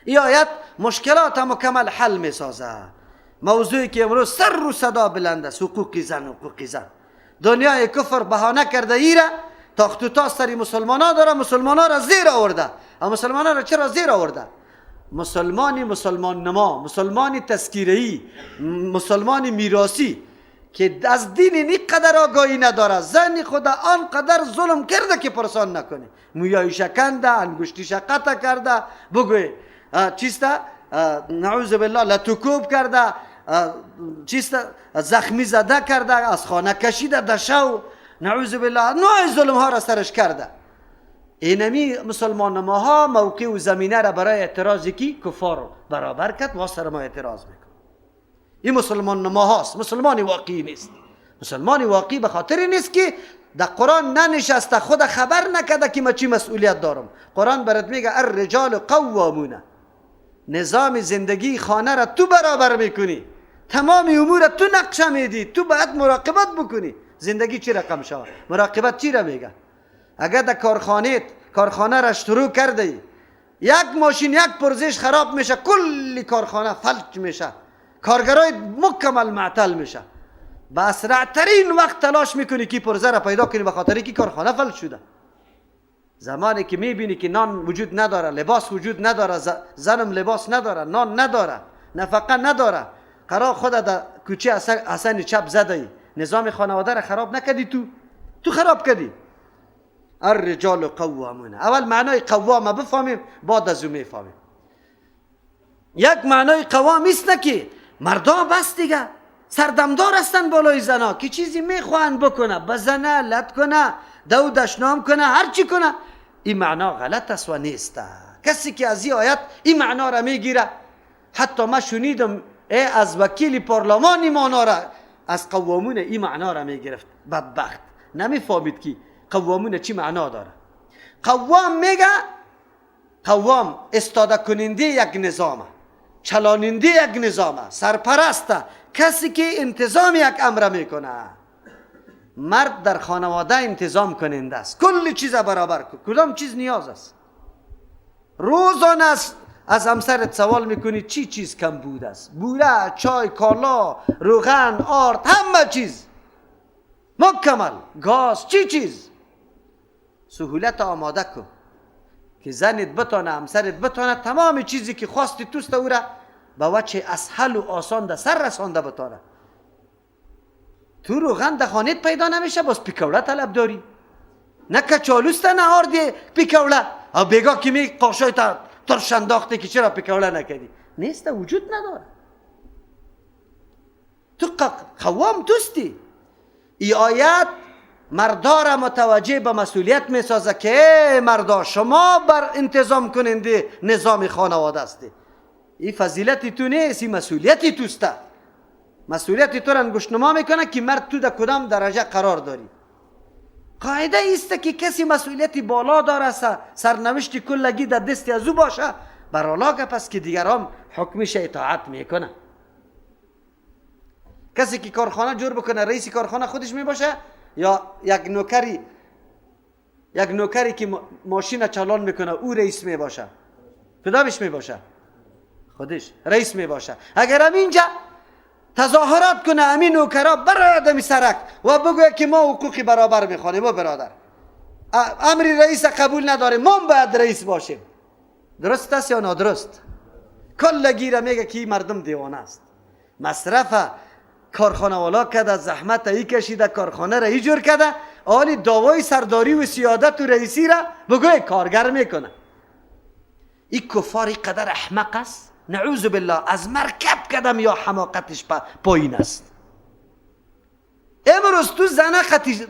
این آیت مشکلات مکمل حل می سازه. موضوعی که امروز سر و صدا بلند است، حقوق زن، حقوق زن. دنیای کفر بهانه کرده ایره تاخت و تاز سری مسلمان ها داره، مسلمان ها را زیر آورده. اما مسلمان ها را چرا زیر آورده؟ مسلمانی مسلمان نما، مسلمانی تذکیره‌ای، مسلمانی میراثی که از دین این قدر آگاهی نداره، زن خدا آنقدر ظلم کرده که پرسان نکنه، مویایش کنده، انگشتیش قطع کرده، بگوی چیسته، نعوذ بالله لتکوب کرده، چیسته، زخمی زده کرده، از خانه کشیده دشو، نعوذ بالله نوع ظلم ها را سرش کرده. اینمی مسلمان ماها موقع و زمینه را برای اعتراض کی کفار برابر کرد و سر ما اعتراض میکنه. این مسلمان نماهاست، مسلمان واقعی نیست. مسلمان واقعی به خاطر نیست که در قرآن ننشسته، خود خبر نکرده که ما چی مسئولیت دارم. قرآن برات میگه الرجال قوامون، نظام زندگی خانه را تو برابر میکنی، تمام امور تو نقشه میدی، تو باید مراقبت بکنی. زندگی چی رقم شود؟ مراقبت چی را میگه؟ اگر در کارخانه کارخانه را شروع کرده ای، یک ماشین یک پرزش خراب میشه، کلی کارخانه فلج میشه، کارگرای مکمل معطل میشه. به اسرع ترین وقت تلاش میکنی که پرزه را پیدا کنی، به خاطر که کارخانه فلج شده. زمانی که میبینی که نان وجود نداره، لباس وجود نداره، زنم لباس نداره، نان نداره، نفقه نداره، قرار خود در کوچه حسن چپ زده ای، نظام خانواده را خراب نکردی، تو خراب کردی. الرجال قوامون. اول معنای قوامه بفهمیم، بعد از او میفهمیم. یک معنای قوام است که مردا بس دیگه سردمدار هستن بالای زنا که چیزی میخواهند بکنه، بزنه، لط کنه، دو دشنام کنه، هر چی کنه. این معنا غلط است و نیست. کسی که از این آیت این معنا را میگیره، حتی ما شنیدم از وکیل پارلمان این معنا را از قوامون این معنا را میگرفت. بدبخت نمیفهمید که قوامون چی معنا داره. قوام میگه، قوام استاده کننده یک نظامه، چلاننده یک نظامه، سرپرسته، کسی که انتظام یک امر میکنه. مرد در خانواده انتظام کننده است، کل چیز برابر کن، کدام چیز نیاز است. روزانه از همسرت سوال میکنی چی چیز کم بود است، بوره، چای، کالا، روغن، آرد، همه چیز مکمل، گاز، چی چیز. سهولت آماده کن که زنت بتانه، همسرت بتانه تمام چیزی که خواستی توست او را به وجه اسهل و آسان در سر رسانده بتانه. تو روغن در خانهت پیدا نمیشه، باز پیکوله طلب داری، نه کچالوست نه آردی پیکوله، او بیگاه که می قاشای تا ترش انداخته که چرا پیکوله نکردی، نیست، وجود نداره. تو قوام توستی. ای آیت مردا را متوجه به مسئولیت می سازه که مردا شما بر انتظام کننده نظام خانواده هستی. این فضیلت تو نیست، این مسئولیت توسته. مسئولیت تو را انگشت نما میکنه که مرد تو در کدام درجه قرار داری. قاعده ایست که کسی مسئولیت بالا داره، سرنوشت کلگی در دست از او باشه، برالا پس که دیگران حکمش اطاعت میکنه. کسی که کارخانه جور بکنه، رئیس کارخانه خودش میباشه، یا یک نوکری که ماشین چالان میکنه او رئیس میباشه؟ کدامش میباشه؟ خودش رئیس میباشه. اگر هم اینجا تظاهرات کنه امین نوکرا برای آدمی سرک و بگوید که ما حقوقی برابر میخوانیم، و برادر امری رئیس قبول نداریم، ما باید رئیس باشیم، درست است یا نادرست؟ کلگی را میگه که مردم دیوانه است. مصرف کارخانه والا کرده، زحمت ای کشیده، کارخانه را ایجور کرده، آلی دعوای سرداری و سیادت و رئیسی را بگوی کارگر میکنه. این کفار قدر احمق است، نعوذ بالله، از مرکب کدم یا حماقتش پایین است. امروز تو زنه خطی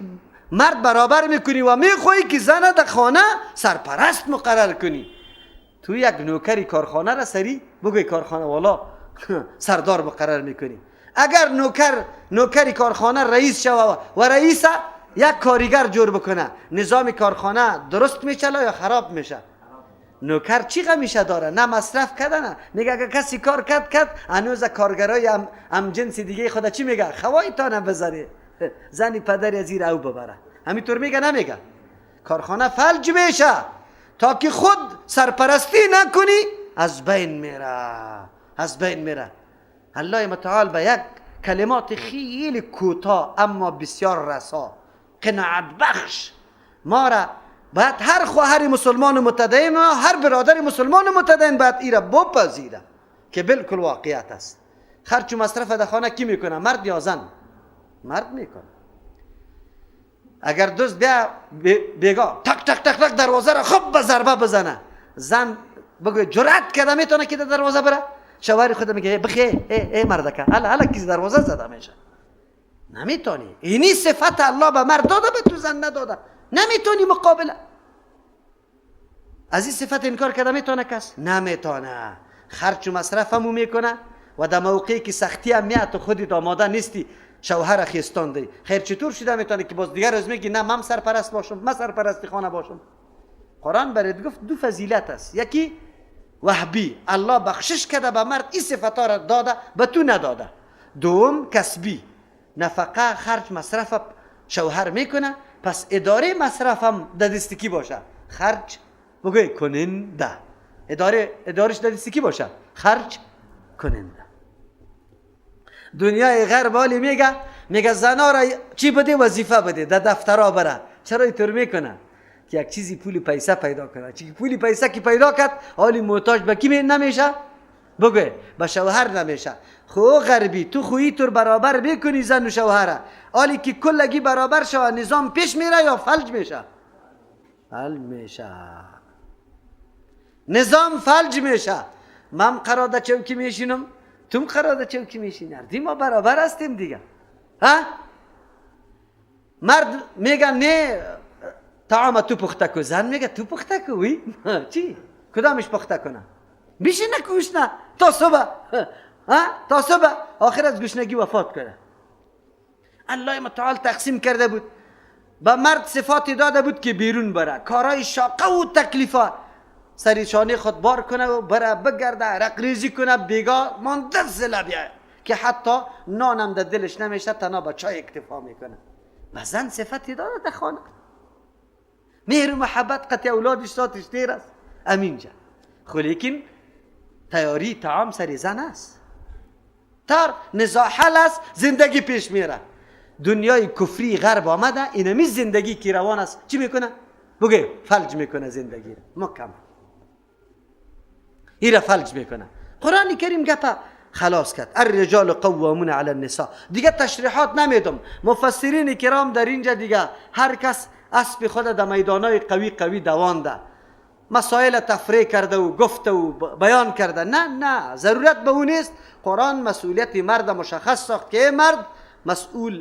مرد برابر میکنی و میخوایی که زنه در خانه سرپرست مقرر کنی. تو یک نوکری کارخانه را سری بگوی کارخانه والا سردار مقرر میکنی. اگر نوکری کارخانه رئیس شوه و رئیس یک کارگر جور بکنه، نظام کارخانه درست میشه یا خراب میشه؟ نوکر چی غمیشه داره؟ نه مصرف کرده، نه میگه اگر کسی کار کرد هنوز کارگرای هم جنس دیگه خدا چی میگه؟ خوای تا نبزنه، زنی پدر از زیر او ببره. همینطور میگه نمیگه؟ کارخانه فلج میشه. تا که خود سرپرستی نکنی از بین میره، از بین میره. الله متعال به یک کلمات خیلی کوتاه اما بسیار رسا، قناعت بخش، ما را باید هر خواهر مسلمان متدین و هر برادر مسلمان متدین باید ایره بپذیره که بالکل واقعیت است. خرچ و مصرف در خانه کی میکنه؟ مرد یا زن؟ مرد میکنه. اگر دوست بیا بیگا تک تک تک تک دروازه را خوب به ضربه بزنه، زن بگو جرأت کرده میتونه که در دروازه بره، شوهر خود میگه بخی ای مردکه هلا هلا کسی دروازه زده میشه. نمیتونی. اینی صفت الله به مرد داده، به تو زن نداده. نمیتونی مقابله. از این صفت انکار کرده میتونه کس؟ نمیتونه. خرچ و مصرف همو میکنه و در موقعی که سختی هم میاد تو خودت آماده نیستی شوهر خیستان دی. خیر چطور شده میتونه که باز دیگر روز میگی نه من سرپرست باشم، من سرپرست خانه باشم؟ قرآن برات گفت دو فضیلت است، یکی وهبی، الله بخشش کرده به مرد این صفت را داده به تو نداده. دوم کسبی، نفقه خرج مصرف شوهر میکنه، پس اداره مصرف هم در دست کی باشه؟ خرج بگوی کننده. ادارش در دست کی باشه؟ خرج کننده. دنیای غرب حالی میگه زنا را چی بده؟ وظیفه بده، در دفترها بره. چرا اینطور میکنه؟ که یک چیزی پول پیسه پیدا کنه. چی پول پیسه کی پیدا کرد حالی محتاج به کی نمیشه؟ بگو به شوهر نمیشه. خو غربی تو خویی تور برابر میکنی زن و شوهره، حالی که کلگی برابر شوه نظام پیش میره یا فلج میشه؟ فلج میشه، نظام فلج میشه. من قرار ده چوکی میشینم، توم قرار ده چوکی میشینی، ما برابر هستیم دیگه. ها مرد میگه نه طعام تو پخته کو، زن میگه تو پخته کو. وی چی؟ کدامش پخته کنه؟ بیشینه گوشنه تا صبح، ها تا صبح، آخر از گوشنگی وفات کنه. الله متعال تقسیم کرده بود، به مرد صفاتی داده بود که بیرون بره، کارهای شاقه و تکلیفا سری شانه خود بار کنه و بره بگرده، عرق ریزی کنه، بیگا مانده زله بیایه که حتی نانم در دلش نمیشه، تنها با چای اکتفا میکنه. به زن صفتی داده در خانه، مهر و محبت قطع اولادش ساتش دیر است امینجا. خو لیکن تیاری طعام سر زن است، تر نزاع حل است، زندگی پیش میره. دنیای کفری غرب آمده اینمی زندگی که روان است چی میکنه؟ بگه فلج میکنه زندگی را مکمل، ایره فلج میکنه. قرآن کریم گپه خلاص کرد، الرجال قوامون علی النساء. دیگه تشریحات نمیدم، مفسرین کرام در اینجا دیگه هر کس اسب خود در میدانای قوی قوی دوانده، مسائل تفریح کرده و گفته و بیان کرده. نه نه، ضرورت به اون نیست. قرآن مسئولیت مرد مشخص ساخت که مرد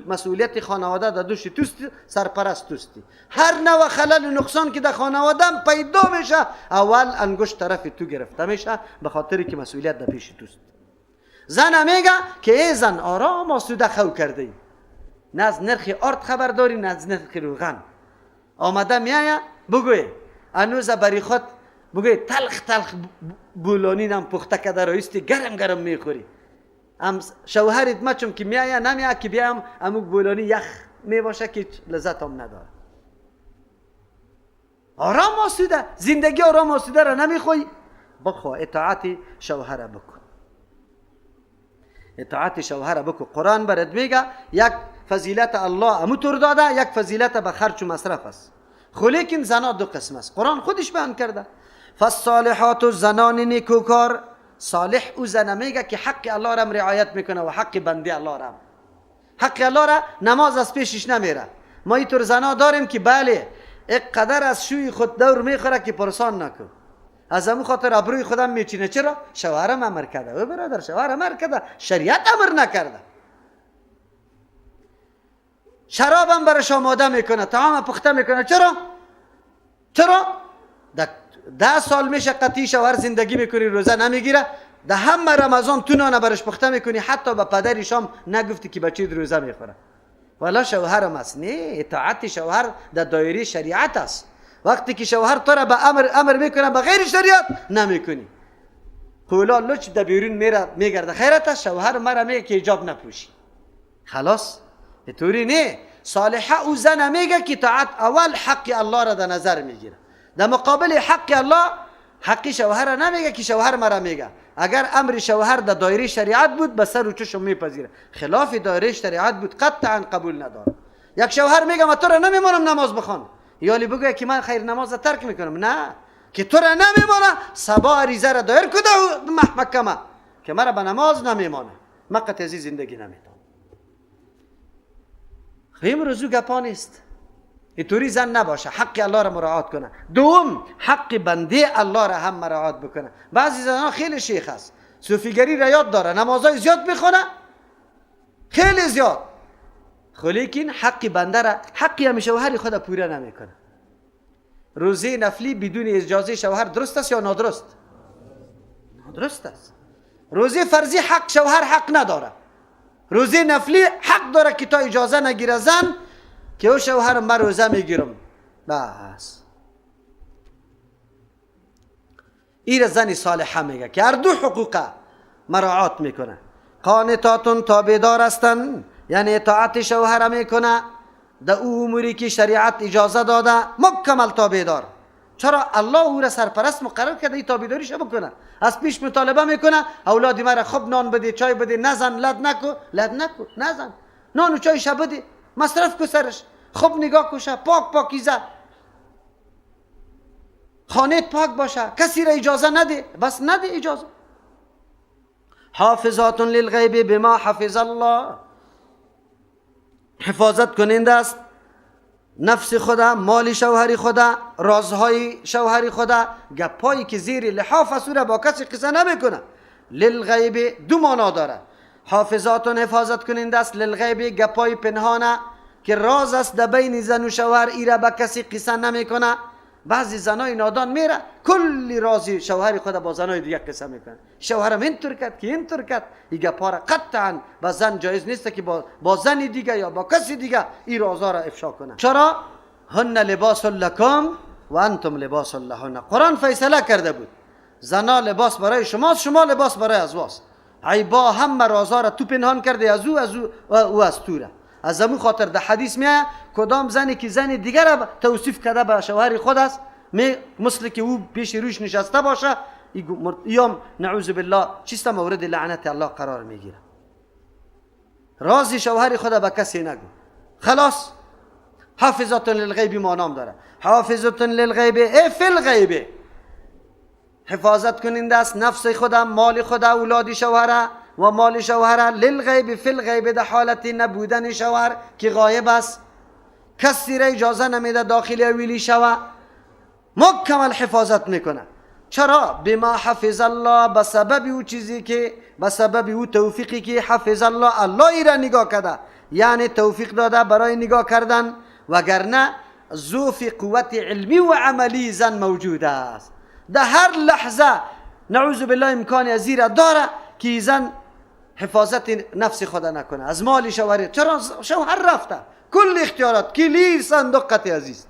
مسئولیت خانواده در دوش توست، سرپرست توستی. هر نوع خلل و نقصان که در خانواده پیدا میشه اول انگشت طرف تو گرفته میشه، به خاطر که مسئولیت در پیش توست. زن میگه که ای زن آرام آسوده خو کرده ای، نه از نرخ آرد خبر داری نه از نرخ روغن. آمده میایه بگوی انوز بری خود بگوی تلخ تلخ بولانی نم پخته کرده رایستی گرم گرم میخوری. ام شوهرت ما چون که میایه نمیایه که بیام امو بولانی یخ میباشه که لذت هم نداره. آرام آسوده زندگی، آرام آسوده را نمیخوای بخوا، اطاعت شوهر بکن، اطاعت شوهر بکن. قرآن برات میگه یک فضیلت الله امو تور داده، یک فضیلت به خرچ و مصرف است. خو لیکن زنا دو قسم است، قرآن خودش بیان کرده. فالصالحات زنان نیکوکار، صالح او زنه میگه که حق الله را رعایت میکنه و حق بنده الله را، حق الله را نماز از پیشش نمیره. ما اینطور زنا داریم که بله اقدر از شوی خود دور میخوره که پرسان نکن، از امو خاطر ابروی خودم میچینه. چرا؟ شوهرم امر کرده. او برادر شوهر امر کرده، شریعت امر نکرده. شرابم برش آماده میکنه، طعام پخته میکنه. چرا؟ چرا؟ 10 سال میشه قطعی شوهر زندگی میکنی، روزه نمیگیره، ده همه رمضان تو نانه برش پخته میکنی، حتی به پدرش هم نگفتی که بچه روزه میخوره. والا شوهرم است. نه، اطاعت شوهر در دایره شریعت است. وقتی که شوهر تو را به امر میکنه به غیر شریعت نمیکنی. قولا لچ در بیرون میره میگرده، خیرت است شوهر مرا میگه که حجاب نپوشی، خلاص. اینطوری نه. صالحه او زن میگه که طاعت اول حق الله را در نظر میگیره. در مقابل حق الله، حقی شوهر نمیگه که شوهر مرا میگه. اگر امر شوهر در دایره شریعت بود به سر و چشم میپذیره، خلاف دایره شریعت بود قطعا قبول نداره. یک شوهر میگه من تو را نمیمانم نماز بخوان، یالی بگه که من خیر نماز را ترک میکنم، نه که تو را نمیمانه، صبا عریضه را دایر کده محکمه که مرا به نماز نمیمانه، من قطعی زندگی نمیتونم. خیم رزو گپا نیست. اینطوری زن نباشه، حق الله را مراعات کنه. دوم، حق بنده الله را هم مراعات بکنه. بعضی زنان خیلی شیخ است، صوفیگری را یاد داره، نمازهای زیاد میخونه، خیلی زیاد، لیکن حق بنده را، حقی هم شوهر خود پوره نمیکنه. روزه نفلی بدون اجازه شوهر درست است یا نادرست؟ نادرست است. روزه فرضی حق شوهر حق نداره، روزه نفلی حق داره که تا اجازه نگیره زن که او شوهر من روزه میگیرم، بس. این زن صالحه میگه که هر دو حقوقه مراعات میکنه. قانتاتون تابعدار هستن، یعنی اطاعت شوهر میکنه در او اموری که شریعت اجازه داده، مکمل تابعدار. چرا؟ الله او را سرپرست مقرر کرده این تابعداریش بکنه. از پیش مطالبه میکنه اولاد مرا خوب نان بده، چای بده، نزن، لد نکو، لد نکو، نزن، نان و چایش بده، مصرف کو سرش، خوب نگاه کوشه، پاک پاکیزه، خانه پاک باشه، کسی را اجازه نده، بس نده اجازه. حافظات للغیب بما حفظ الله، حفاظت کننده است نفس خدا، مال شوهر خدا، رازهای شوهر خدا، گپایی که زیر لحاف است را با کسی قصه نمیکنه. للغیب دو معنا داره، حافظات حفاظت کننده است للغیب، گپای پنهانه که راز است در بین زن و شوهر، ایره به کسی قصه نمیکنه. بعضی زنای نادان میره کلی رازی شوهر خود با زنای دیگه قصه میکنه، شوهرم اینطور کرد که اینطور کرد. این گپا را قطعا با زن جایز نیست که با زن دیگه یا با کسی دیگه این رازا را افشا کنه. چرا؟ هن لباس لکم و انتم لباس لهن. قرآن فیصله کرده بود زنا لباس برای شماست، شما لباس برای ازواست. عیبا هم رازا را تو پنهان کرده از او، از او و او از تو را. از امو خاطر در حدیث میاد کدام زنی که زن دیگر را توصیف کرده به شوهر خود است، می مثل که او پیش روش نشسته باشه، ایام نعوذ بالله چیست مورد لعنت الله قرار میگیره. راز شوهر خود به کسی نگو، خلاص. حافظت للغیب ما نام داره، حافظت للغیب ای فی الغیب، حفاظت کننده است نفس خودم، مال خود، اولاد شوهره و مال شوهره. للغیب فی الغیب، در حالت نبودن شوهر که غایب است، کسی را اجازه نمیده داخل اویلی شوه، مکمل حفاظت میکنه. چرا؟ بما حفظ الله، به سبب او چیزی که، به سبب او توفیقی که حفظ الله، الله ای را نگاه کرده، یعنی توفیق داده برای نگاه کردن، وگرنه ضعف قوت علمی و عملی زن موجود است. در هر لحظه نعوذ بالله امکان از را داره که زن حفاظت نفس خود نکنه از مال شوهر. چرا؟ شوهر رفته، کل اختیارات کلی صندوق قطع عزیز.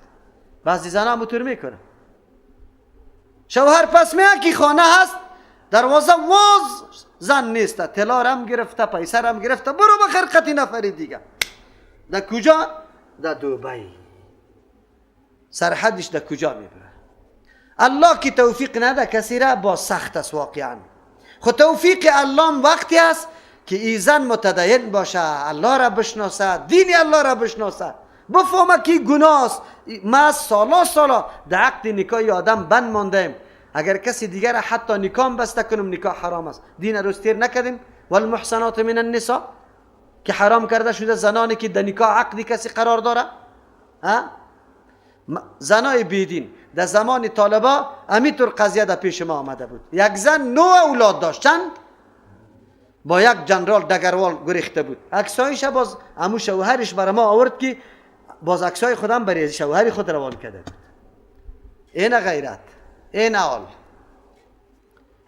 بعضی زنها موتور میکنه، شوهر پس میاد که خانه هست، دروازه واز، زن نیست، طلا هم گرفته، پیسه هم گرفته، برو بخیر قطع نفری دیگه. در کجا؟ در دوبی. سرحدش در کجا میبره؟ الله که توفیق نده کسی را با سخت است واقعا. خود توفیق الله وقتی است که ای زن متدین باشه، الله را بشناسه، دین الله را بشناسه، بفهمه که گناه است. ما سالا سالا در عقد نکاح آدم بند ماندیم، اگر کسی دیگر را حتی نکاح بسته کنم نکاح حرام است. دین رو استیر نکردیم. والمحصنات من النساء که حرام کرده شده زنانی که در نکاح عقدی کسی قرار داره. زنای بیدین در زمان طالبا همینطور قضیه در پیش ما آمده بود. یک زن 9 اولاد داشت، چند؟ با یک جنرال دگروال گریخته بود. عکسایش باز امو شوهرش برای ما آورد که باز عکسای خودم برای شوهر خود روان کرده بود. این غیرت، این حال.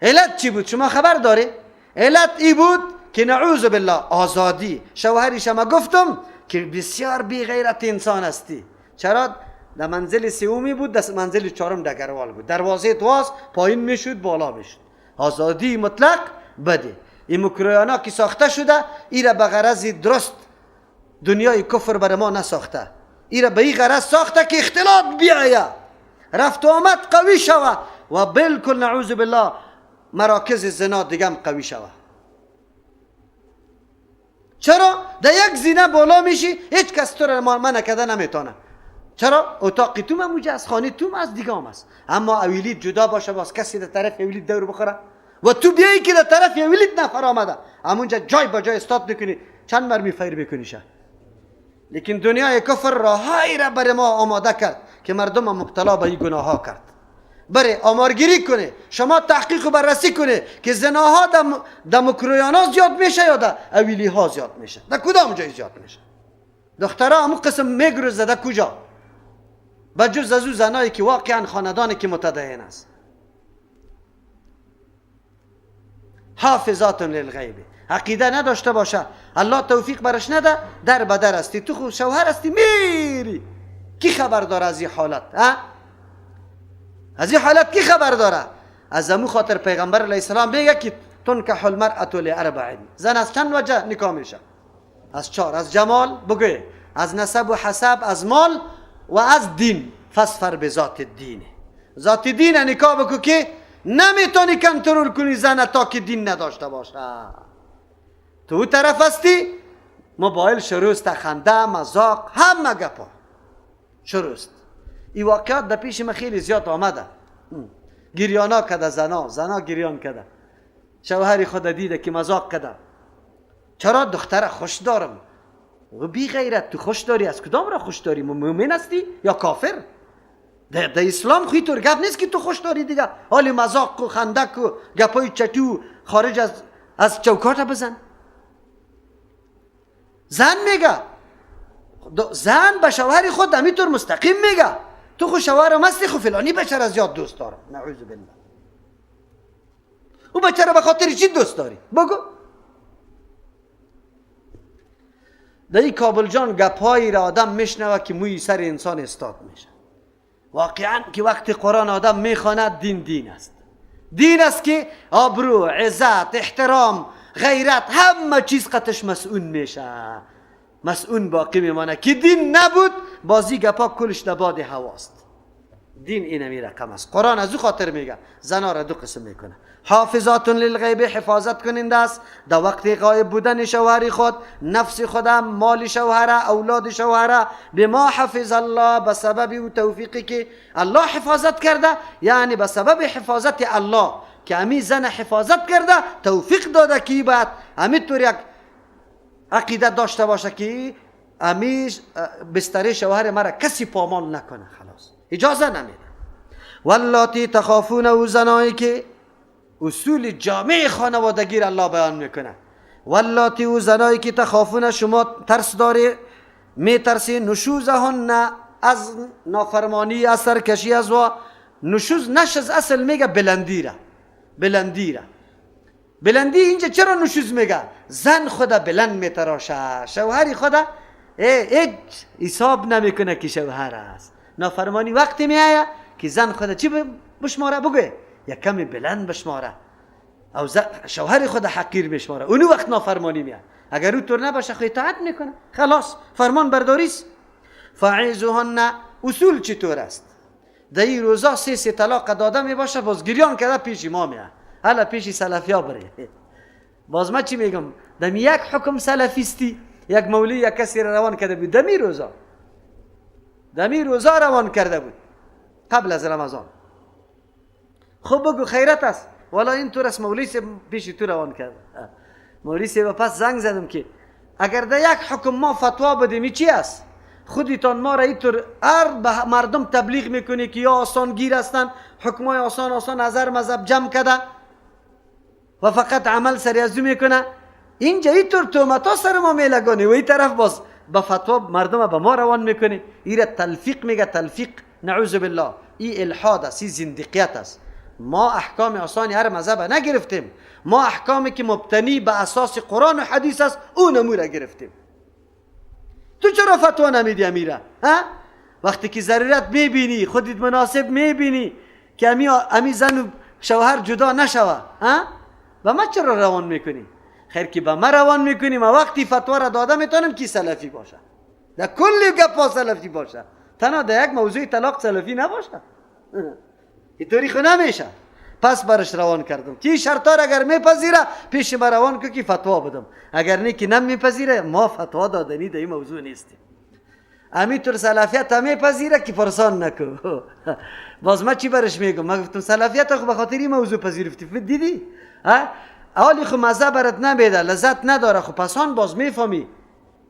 علت چی بود؟ شما خبر داری؟ علت ای بود که نعوذ بالله آزادی شوهرش ما گفتم که بسیار بی غیرت انسان هستی. چرا؟ در منزل سومی بود، در منزل چهارم دگروال بود. دروازه دواز پایین میشد، بالا میشد. آزادی مطلق بده. این مکرویانا که ساخته شده، ای را به غرض درست دنیای کفر بر ما نساخته، ای را به این غرض ساخته که اختلاط بیاید. رفت و آمد قوی شوه و بالکل نعوذ بالله مراکز زنا دیگه هم قوی شوه. چرا؟ در یک زینه بالا میشی هیچ کس تو را منع کرده نمیتونه. چرا؟ اتاق تو موجه است، خانه تو از دیگه هم است. اما اویلیت جدا باشه، باز کسی در طرف اویلیت دور بخوره و تو بیایی که در طرف اویلیت نفر آمده، همونجا جای با جای استاد میکنی، چند مرمی فیر میکنی شه. لیکن دنیای کفر راههایی را برای ما آماده کرد که مردم مبتلا به این گناه ها کرد. بره آمارگیری کنه، شما تحقیق و بررسی کنه که زناها در مکرویانا زیاد میشه یا در اویلی ها زیاد میشه، در کدام جای زیاد میشه. دخترها همون قسم میگرزه در کجا، بجز از او زنایی که واقعا خاندانی که متدین است. حافظات للغیب، عقیده نداشته باشه، الله توفیق برش نده، در بدر هستی، تو خو شوهر هستی میری، کی خبر داره از این حالت؟ ها؟ از این حالت کی خبر داره؟ از امو خاطر پیغمبر علیه السلام میگه که تنکح المرأة لاربع، زن از چند وجه نکاح میشه؟ از چهار، از جمال بگه، از نسب و حسب، از مال و از دین. فاظفر بذات الدین، ذات دین نکاح بکو که نمیتونی کنترل کنی زن تا که دین نداشته باشه. تو او طرف هستی موبایل شروست، خنده، مذاق، همه گپا شروست. این واقعات در پیش من خیلی زیاد آمده. گریانا کده زنا، زنا گریان کده، شوهر خود دیده که مذاق کده. چرا؟ دختر خوش دارم. و بی غیرت، تو خوش داری، از کدام را خوش داری؟ مؤمن هستی یا کافر؟ در اسلام خوی طور گپ نیست که تو خوش داری دیگه، حال مذاق و خندک و گپای چتو خارج از چوکات بزن. زن میگه، زن به شوهر خود همینطور مستقیم میگه تو خو شوهرم هستی، خو فلانی بچه را زیاد دوست دارم. نعوذ بالله. او بچه را به خاطر چی دوست داری؟ بگو. در این کابل جان گپایی را آدم میشنوه که موی سر انسان استاد میشه. واقعا که وقتی قرآن آدم میخواند، دین دین است. دین است که آبرو، عزت، احترام، غیرت، همه چیز قطش مسئول میشه، مسئول باقی میمانه. که دین نبود بازی گپا کلش در باد هواست. دین اینمی رقم است. قرآن از او خاطر میگه زنا را دو قسم میکنه. حافظات للغیب، حفاظت کننده است در وقت غایب بودن شوهر خود، نفس خودم، مال شوهره، اولاد شوهره، به ما حفظ الله، به سبب او توفیقی که الله حفاظت کرده، یعنی به سبب حفاظت الله که امی زن حفاظت کرده، توفیق داده که باید امی طور یک عقیده داشته باشه که امی بستر شوهر مرا کسی پامال نکنه، خلاص اجازه نمیده. واللاتی تخافون، او زنایی که اصول جامع خانوادگی را الله بیان میکنه. واللاتی، او زنایی که تخافون، شما ترس داری، میترسی، نشوزهن، از نافرمانی، از سرکشی، از و نشوز، نشز اصل میگه بلندی را، بلندی را، بلندی. اینجا چرا نشوز میگه؟ زن خدا بلند میتراشه، شوهری خدا هیچ حساب نمیکنه که شوهر است. نافرمانی وقتی میآید که زن خدا چی بشماره؟ بگه یک کمی بلند بشماره، او شوهر خود حقیر بشماره، اونو وقت نافرمانی میاد. اگر او طور نباشه خو اطاعت میکنه، خلاص فرمان برداریست. فعظوهن، اصول چطور است؟ در این روزا سه طلاق داده میباشه، باز گریان کرده پیش ما میاد، حالا پیش سلفیا بره. باز ما چی میگم؟ دم یک حکم سلفیستی، یک مولی یک کسی را روان کرده بود، دمی روزا، دمی روزا روان کرده بود قبل از رمضان. خب بگو خیرت است، والا این طور است، مولی سی پیش تو روان کرده. مولی سی پس زنگ زدم که اگر در یک حکم ما فتوا بدیم چی است؟ خودتان ما را اینطور هر به مردم تبلیغ میکنی که یا آسان گیر هستن، حکمای آسان آسان از هر مذهب جمع کرده و فقط عمل سری از میکنه. اینجا اینطور تهمت ها سر ما میلگانی و این طرف باز به فتوا مردم به ما روان میکنی. ایره تلفیق میگه، تلفیق، نعوذ بالله. این الحاد است، این زندقیت است. ما احکام آسانی هر مذهب نگرفتیم، ما احکامی که مبتنی به اساس قرآن و حدیث است اون را گرفتیم. تو چرا فتوا نمیدی امیره؟ ها؟ وقتی که ضرورت میبینی، خودت مناسب میبینی که امی زن و شوهر جدا نشوه، ها؟ و ما چرا روان میکنی؟ خیر که به ما روان میکنی، ما وقتی فتوا را داده میتونم کی سلفی باشه، در کل گپا سلفی باشه، تنها در یک موضوع طلاق سلفی نباشه. اینطوری خو نمیشه. پس برش روان کردم که شرطا را اگر میپذیره پیش ما روان کو که فتوا بدم، اگر نه که نمیپذیره ما فتوا دادنی در این موضوع نیستیم. امی طور سلفیت هم میپذیره که پرسان نکو. باز ما چی برش میگم؟ ما گفتم سلفیت خو به خاطر این موضوع پذیرفتی، دیدی؟ حالی خو مزه برات نمیده، لذت نداره، خو پسان باز میفهمی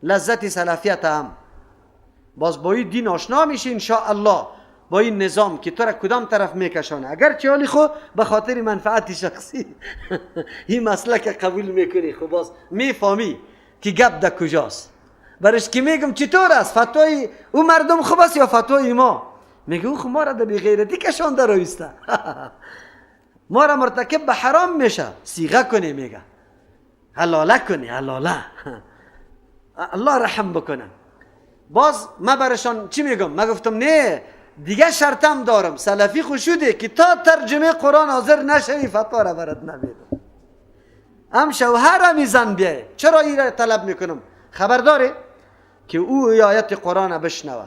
لذت سلفیت هم باز با این دین آشنا میشی ان شاء الله، با این نظام که تو را کدام طرف میکشانه. اگر چه حالی خو به خاطر منفعت شخصی این مسلک قبول میکنی، خو باز میفهمی که گپ در کجاست. برش که میگم چطور است فتوای او مردم خوب است یا فتوای ما؟ میگه او خو ما را در بیغیرتی کشانده رویسته، ما را مرتکب به حرام میشه. صیغه کنی، میگه حلاله کنی، حلاله. الله رحم بکنه. باز ما برشان چی میگم؟ ما گفتم نه دیگه شرطم دارم، سلفی خوشوده که تا ترجمه قرآن حاضر نشوی فتوا را برات نمیدم. هم شوهر هم زن بیایه. چرا این را طلب میکنم؟ خبر داره که او آیت قرآن بشنوه.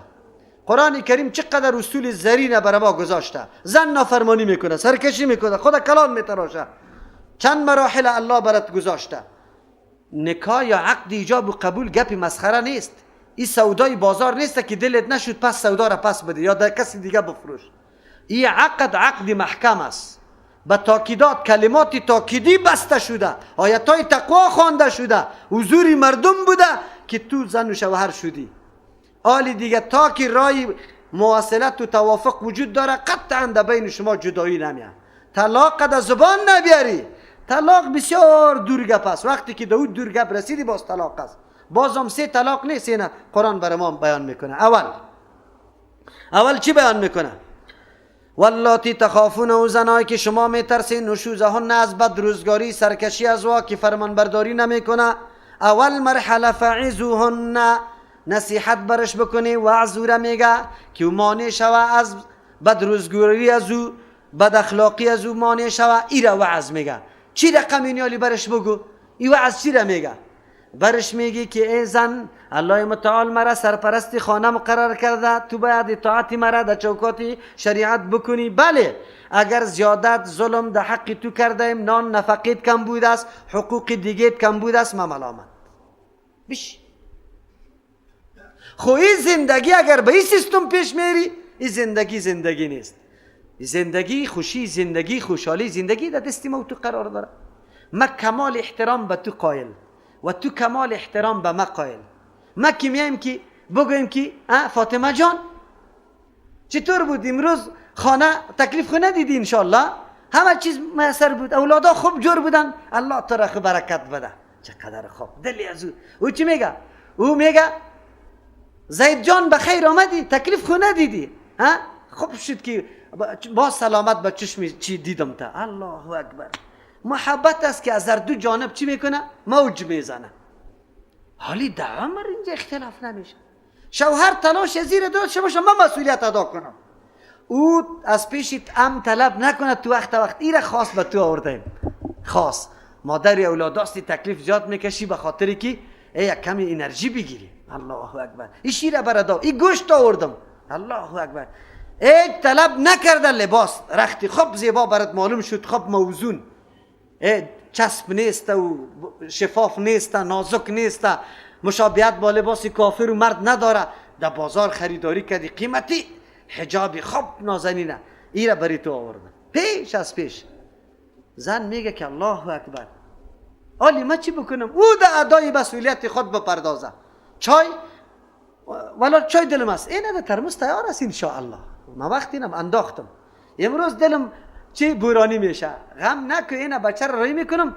قرآن کریم چقدر اصول زرین بر ما گذاشته. زن نافرمانی میکنه، سرکشی میکنه، خود کلان میتراشه، چند مراحل الله برات گذاشته. نکاح یا عقد ایجاب و قبول گپ مسخره نیست. این سودای بازار نیست که دلت نشد پس سودا را پس بده یا در کسی دیگه بفروش. این عقد عقد محکم است، به تاکیدات، کلمات تاکیدی بسته شده، آیتای تقوا خوانده شده، حضور مردم بوده که تو زن و شوهر شدی. آلی دیگه تا که رای مواصلت و توافق وجود داره قطعا در بین شما جدایی نمیاد. طلاق در زبان نبیاری. طلاق بسیار دورگپ است. وقتی که دو دورگپ رسیدی باز طلاق است. بازم سه طلاق نیست، اینه قرآن برای ما بیان میکنه. اول چی بیان میکنه؟ واللاتی تخافون، او زنایی که شما میترسین نشوزهن از بد روزگاری، سرکشی از وا که فرمانبرداری نمیکنه. اول مرحله فعظوهن، نصیحت برش بکنی، وعظ او را میگه که او مانع شوه از بد روزگاری از او، بد اخلاقی از او مانع شوه. ای را وعظ میگه. چی رقم اینیالی برش بگو؟ ای وعظ چی را میگه؟ برش میگی که ای زن، الله متعال مرا سرپرست خانه مقرر کرده، تو باید اطاعت مرا در چوکات شریعت بکنی. بله اگر زیادت ظلم در حق تو کرده ایم، نان نفقیت کم بود است، حقوق دیگه کم بود است، ما ملامت بش. خو این زندگی اگر به این سیستم پیش میری، این زندگی زندگی نیست. زندگی خوشی، زندگی خوشحالی، زندگی در دست ما تو قرار داره. ما کمال احترام به تو قائل و تو کمال احترام به ما قائل. ما که میایم که بگویم که فاطمه جان چطور بود امروز خانه، تکلیف خو ندیدی انشالله، همه چیز میسر بود، اولادا خوب جور بودن، الله تو را خوب برکت بده. چقدر خوب دلی از او. او چی میگه؟ او میگه زید جان بخیر آمدی، تکلیف خو ندیدی، ها خوب شد که با سلامت به چشم چی دیدم تا. الله اکبر. محبت است که از هر دو جانب چی میکنه؟ موج میزنه. حالی در عمر اینجا اختلاف نمیشه. شوهر تلاش زیر داشته باشه من مسئولیت ادا کنم، او از پیشت ام طلب نکنه تو وقت وقت ایره خاص به تو آوردیم، خاص مادر اولاداستی تکلیف زیاد میکشی به خاطر که یک کمی انرژی بگیری. الله اکبر. این شیر برادا، این گوشت آوردم. الله اکبر. ای طلب نکرده لباس رختی خوب زیبا برات معلوم شد، خوب موزون، چسب نیست و شفاف نیست، نازک نیست، مشابهت با لباس کافر و مرد نداره، در بازار خریداری کردی قیمتی حجاب خوب نازنینه، ایره بری تو آوردم پیش از پیش. زن میگه که الله اکبر، آلی من چی بکنم؟ او در ادای مسئولیت خود بپردازه. چای ولی چای دلم است، اینه در ترمز تیار است ان شاء الله. من وقتی اینم انداختم امروز دلم چی بورانی میشه، غم نکو، اینه بچه رو رای میکنم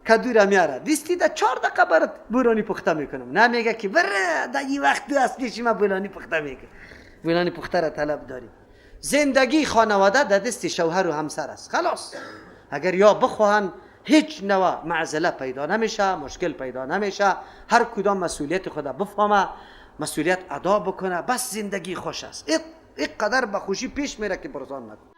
کدو را میاره دیستی در 4 دقیقه برات بورانی پخته میکنم. نه میگه که بره در این وقت دو از پیش ما بورانی پخته میکنم. بورانی پخته را طلب داری. زندگی خانواده در دست شوهر و همسر است، خلاص. اگر یا بخواهن هیچ نوع معضله پیدا نمیشه، مشکل پیدا نمیشه، هر کدام مسئولیت خود بفهمه، مسئولیت ادا بکنه، بس زندگی خوش است. اینقدر به خوشی پیش میره که پرسان نکن.